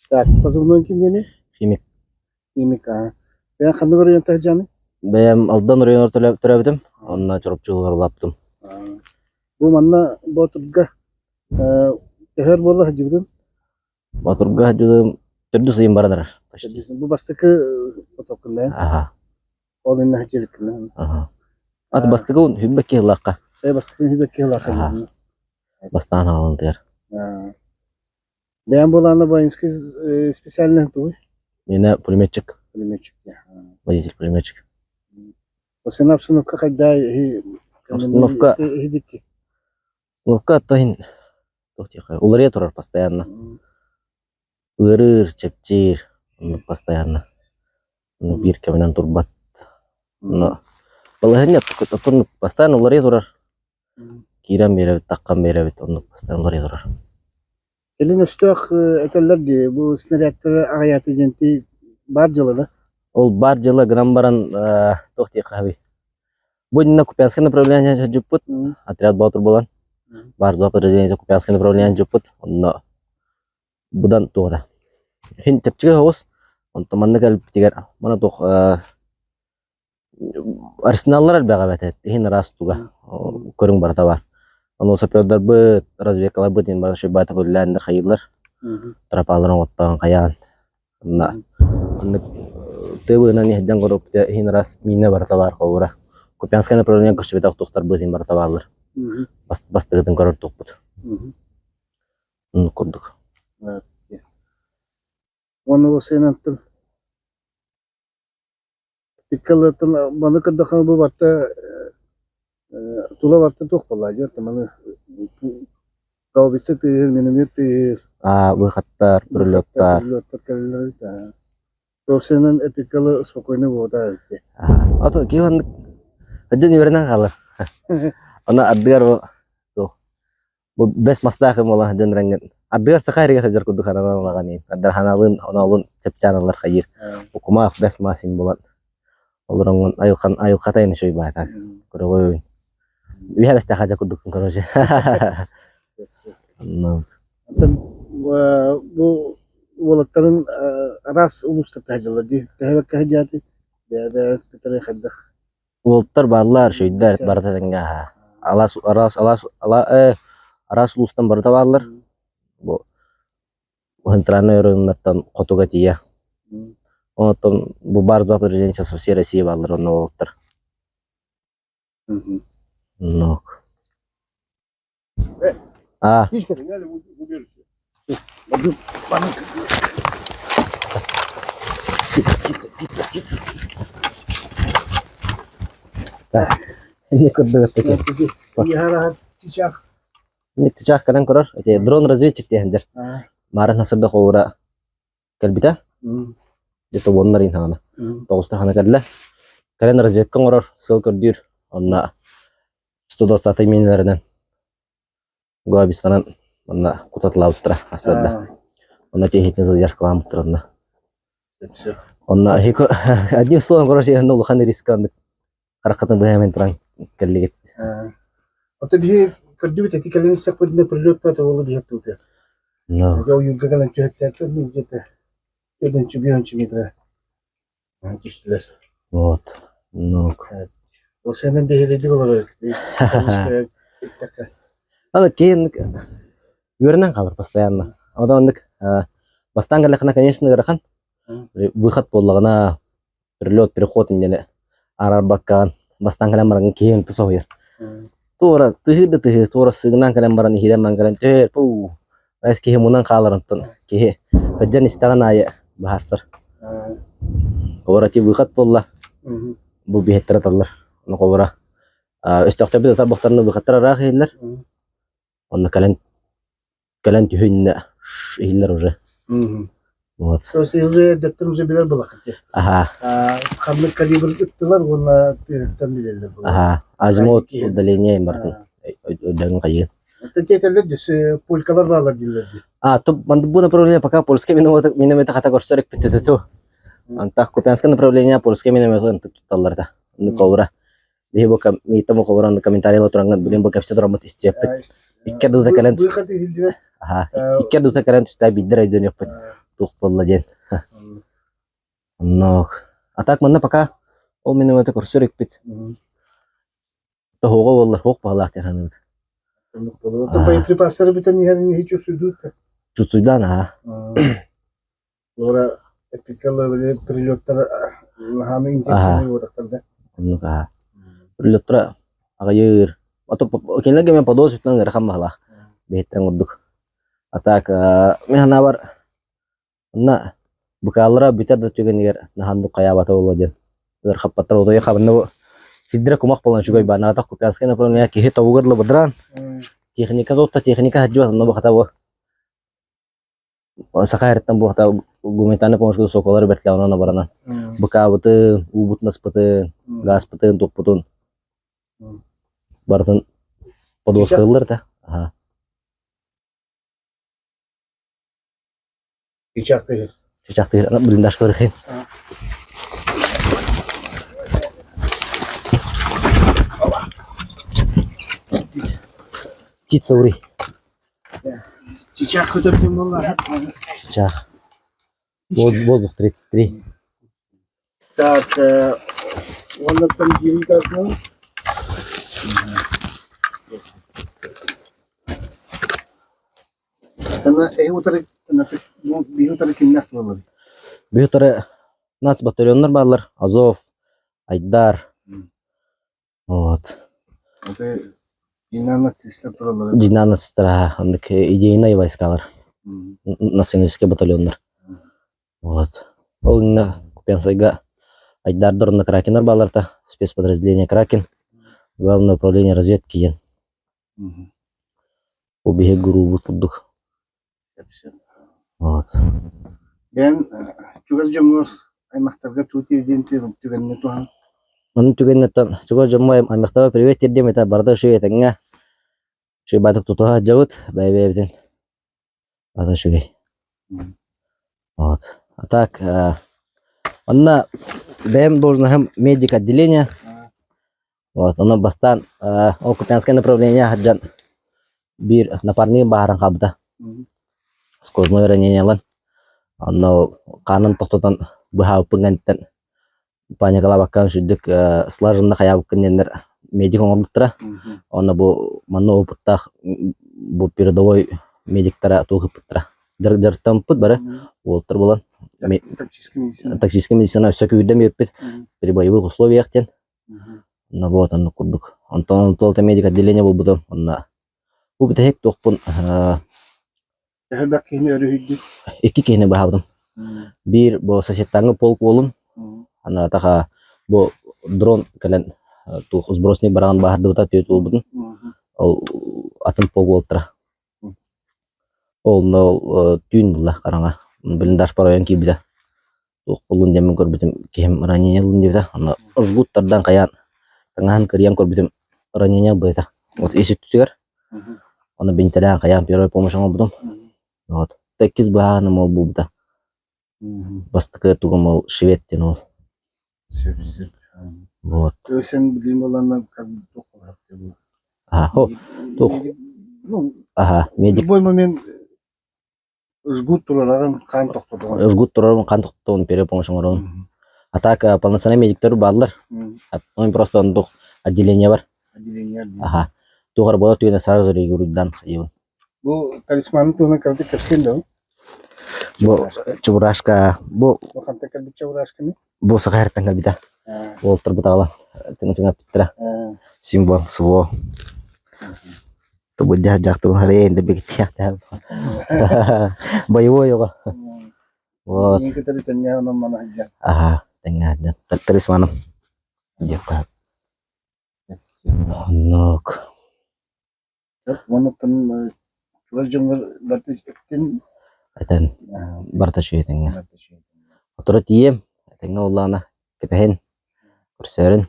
Так, позывной ким диэний? Химик. Химик, аа. Бэйэҥ ханнык оройуонтан сылдьаный? Бэйэм Алдан оройуонугар төрөөбүтүм. Онно Чурапчылыгар улааппытым. Бу манна Боотурга төһөр буолла сылдьыбытын? Боотурга сылдьыбытым төрдүс ыйым баран эрэр почти. Бу бастакы потоккун Аха. Ол иннэ сылдьыбыккын. Аха. Ат бастакы хүббэкки ыллахха. Э бастакы хүббэкки ыллахха. Бастаан хаалантыгар. Бэйэм буолаана воинский специальный тугуй? Миэнэ пулеметчик. Пулеметчик. Водитель пулеметчик. Осена обстановка хайда Обстановка иһидикки? Обстановка оттон туох диэххэ уларыйа турар постоянно. Ыарыыр, чэпчиир, оннук постоянно. Оннук биир кэминэн турбат. Но балаһыанньа оттон постоянно уларыйа турар. Киирэн биэрэбит, таххан биэрэбит, оннук постоянно уларыйа турар. Кэлин өстөөх этэллэр дии, бу снарядтары аҕыйаата диэн баар дьыала да? Ол баар дьыала гынан баран туох диэххэ сөбүй? Бу иннинэ Купянское направление сылдьыппыт, отряд боотур буолан, баар зоо подразделение Купянское направление сылдьыппыт, онно быдан туота. Иһин чэпчэки соҕус, онтон манна кэлбитигэр мана туох Арсеналлар элбэҕэ эбэтэ, иһин араас туга көрүҥ барыта баар. Ону сапердарбыт, разведкаларбыт иһин барыта шөйбаата көрүлээннэр хайыыллар, тропаларын оҥоттоон хайаан. Онно оннук тыа быыһынан иһирдьэн көрбүппүт иһин араас миинэ барыта баар холобура. Купянское направление көрсүбэтэх туохтарбыт иһин барыта бааллар. Бастыгытын көрөр туохпут. Оннук курдук. Уонна ол сыанантан Икки маны көрдөххө бу барыта тула барыта туох буолла дьэ маны гаубица тыаһыыр, миномет тыаһыыр. Аа, выходтар, прилеттар. Прилеттар кэлэллэр эбит аа. Туох эпикалы спокойно буолта эбит. Аа, ото киһи оннук өйдөн үөрэнэн хаалар. Аны ардыгар бу туох бу бэс мастаах юм буолан сылдьан эрэҥҥин ардыгар саха эригэр сылдьар курдук харанан ылаҕан иин ардар ханаалыын оноолун чэпчээн ылар хайыыр укумаах бэс мас им буолан олороҥҥун айылхан айылхата ин үчүгэй баатаак көрөҕүн үһэ бэстээх дьэ курдуккун короче ну Оттон бу уолаттарын араас улуустарга сылдьаллар дии. Төһө бэркэ сылдьаатый? Бэйэ-бэйэ кытары хайдах Уолаттар бааллар, үчүгэйдэр, барыта тэҥҥэ аһаа. Алаас араас алаас ала ээ араас улуустан барыта бааллар. Бу центральнай оройуоннартан хотуга тиийэ. Онтон бу бар запад со всей России бааллар онно уолаттар. Оннук. А. Птица, птица, птица. Инник курдук эттики. Инник чычаах кэлэн көрөр. Эти дрон-разведчик диэһиндер. Маарын хасырда ховура кэлбитэ. Где-то уоннар иин хаана. Тоҕустар хана кэллэ. Кэлэн разведка оҥорор, сыл көрдүүр. Онно 120 минелеринэн Гаубицанан манна кутатылаабыттара ассарда. Онно тиэхитин сылдьар кылааммыттар онно. Онно одним словом, короче, онно улахан риска оннук хараххытын быһа туран кэллигит. Ото биһи көрдүбүт эти кэлин истэхпитинэ прилет бөтө буолу биһи туутуйар. Ну. Ойуурга кэлэн түһэттээтэ, ну где-то төрдүнчү биэһүнчү метра түстүлэр. Вот. Ну. Ол сенен биһилийдик олорор Аны киһи үөрэнэн хаалар постоянно. Ода оннук бастаан кэллэххинэ, конечно, ыарахан. Выход буоллаҕына прилет, переход инньэни араарбаккаҕын бастаан кэлэн баран киһи ынты соһуйар. Туора тыһыыр да тыһыыр, туора сыыгынан кэлэн баран иһирэн баран кэлэн түһэр, пуу, эс киһи мунан хаалар онтон киһи сылдьан истэҕин аайы быһаарсар. Холобура ити выход буолла, бу биһиттэр аталлар. Ону холобура өстөөхтөрбүт атар буохтарына выходтар ыраах иһиллэр. Онно кэлэн кэлэн түһүннэ иһиллэр уже. Вот. То есть уже эрдэттэн уже билэр булакыт. Аха. Ханнык калибр ыттылар уонна тыһыттан билэллэр буолар. Аха. Азимут удаление бартын өйдөөн хайыы. Тетеллер дүс полькалар баалар дииллэр дии. А, то бу направление пока польское миномет миномета хата көрсөр экпит ту. Антах Купянское направление польское миномет тутталлар да. Холобура. Биһи бу миитта бу холобура комментарийлар тураҥҥын билин бу кэпсэ тураммыт истиэппит. Икки ардыта кэлэн Выход иһиллибэт. Аха, икки ардыта кэлэн түстээх биирдэр өйдөнүөхпүт туох буолла диэн. Оннук. А так манна пока ол минометы көрсөр икпит. Тоһуоҕа буоллар хуох баһылаах диэн саныыбыт. Боеприпастары бүтэн иһэрин иһи чувствуйдуут да. Чувствуйдаан аха. Лора эпикала били прилеттар наһааны интенсивный буотахтар да. Оннук аха. Прилеттара аҕыйыыр. Ото кинилэргэ мен подос үтүнэн ыарахан баһылаах. Бэһиттэн курдук. А так мен санаабар Онно быкааллара бүтэр да түгэнигэр наһаа хайаабата буолуо диэн ыарахаппаттар. Утуйа хабынна бу сирдэрэ кумах буолан үчүгэй бааннаатах Купянскай направление киһи тобугар лыбыдыраан техника тутта техника сылдьыбат онно бу хата бу саха сириттэн бу хата гуманитарнай помощь соколар бэртлээ онон баранан быкаабытын, уубутун аспытын, гааспытын, туохпутун барытын подвозкалыыллар да. Аха. Чычаахтыыр. Чычаахтыыр. Блиндаж көрүхин. Птица ури. Чычаах көтөрдүм буолла. Чычаах. Воздух 33. Так, уонна там биир Биһи утары нацбатальоннар бааллар Азов, Айдар вот. Дьиҥнээх нацистар оннук идейнай войскалар националистическай батальоннар вот. Ол иннинэ Купянскайга Айдардар уонна Кракеннар бааллар да спецподразделение Кракен Главное управление разведки диэн Бу биһиги гуруубут курдук. Вот. Бэйэм чугас дьоҥҥор аймахтарга туу тиэрдиэн түгэннэ туһан. Онон түгэннэттэн чугас дьоммор аймахтарбар привет тиэрдиэм этэ барыта үчүгэй этэҥҥэ. Үчүгэй баатык тутуһа сылдьабыт бэйэ-бэйэбитин. Барыта үчүгэй. Вот. А так онно бэйэм должноһым медик отделения. Вот, онон бастаан ол Купянское направление сылдьан биир напарнигым бааһыран хаалбыта. Сквозное ранение ылан. Онно ол хаанын тохтотон быһаабыппын кэнниттэн паникалаабакка сүрдүк слаженно хайаабыккын диэннэр медик оҥорбуттара. Онно бу манна опыттаах бу передовой медиктара туох ыппыттара. Дьарыктаммыппыт бары уолаттар буолан Тактическая медицина. тактическая медицина өссө күүрдэн биэрпит при боевых условиях диэн Онно вот оннук курдук. Онтон туолта медик отделение буолбутум. Онно бу бүтэһик туохпун Элбэх киһини өрүһүйдүк. Икки киһини быһаабытым. Биир бу соседтааҥҥы полк уолун, анаратаха бу дрон кэлэн туох сбросник бараҕын бааһырдыбыта түөрт уолбутун. Ол атын полк уолтара. Ол ол түүн булла хараҥа. Блиндажпар ойон киирбитэ. Туох буоллун диэммин көрбүтүм киһим ранение ыллын диэбитэ. Онно жгут тардан хайаан таҥаһын кырыйан көрбүтүм ранение ылбыта. Вот ис өттүгэр. Ону бинтэлээн хайаан первая помощь оҥорбутум. Вот. Иккис быһааһыным ол буолбута. Бастакы тугум ол швед диэн ол. Сөп, сөп. Вот. Сен билим боланна как бы туох Аха, туох. Ну, Аха, медик. Любой момент жгут турарагын хаан тохтотоҕун. Жгут турарабын хаан тохтотоҕун первая помощь оҥоробун. А так полноценный медиктер бааллар. Ой, просто оннук отделение бар. Отделение. Аха. Туох эрэ буола түгэнэ сразу регулярдан хайыбын. Бу талисманын туһунан кыратык кэпсиэн да Бу Чебурашка бу Бу хантан кэлбит Чебурашканы? Бу саха сириттэн кэлбитэ. Уолтарбыт аҕалан түҥ-түҥэппиттэрэ. Символ СВО. Тубуддьах дьахтыбын харайын да бигиттиэхтээх. Боевой оҕо. Вот. Миин кытары тэҥҥэ онон мана сылдьар. Аха, тэҥҥэ сылдьан. Талисманым диэххэ. Оннук. Уонна чугас дьоҥҥор барыта эттин Этэн барыта үчүгэй этэҥҥэ. Сотору тиийиэм, этэҥҥэ буоллаҕына кэтэһин, көрсөөрүн.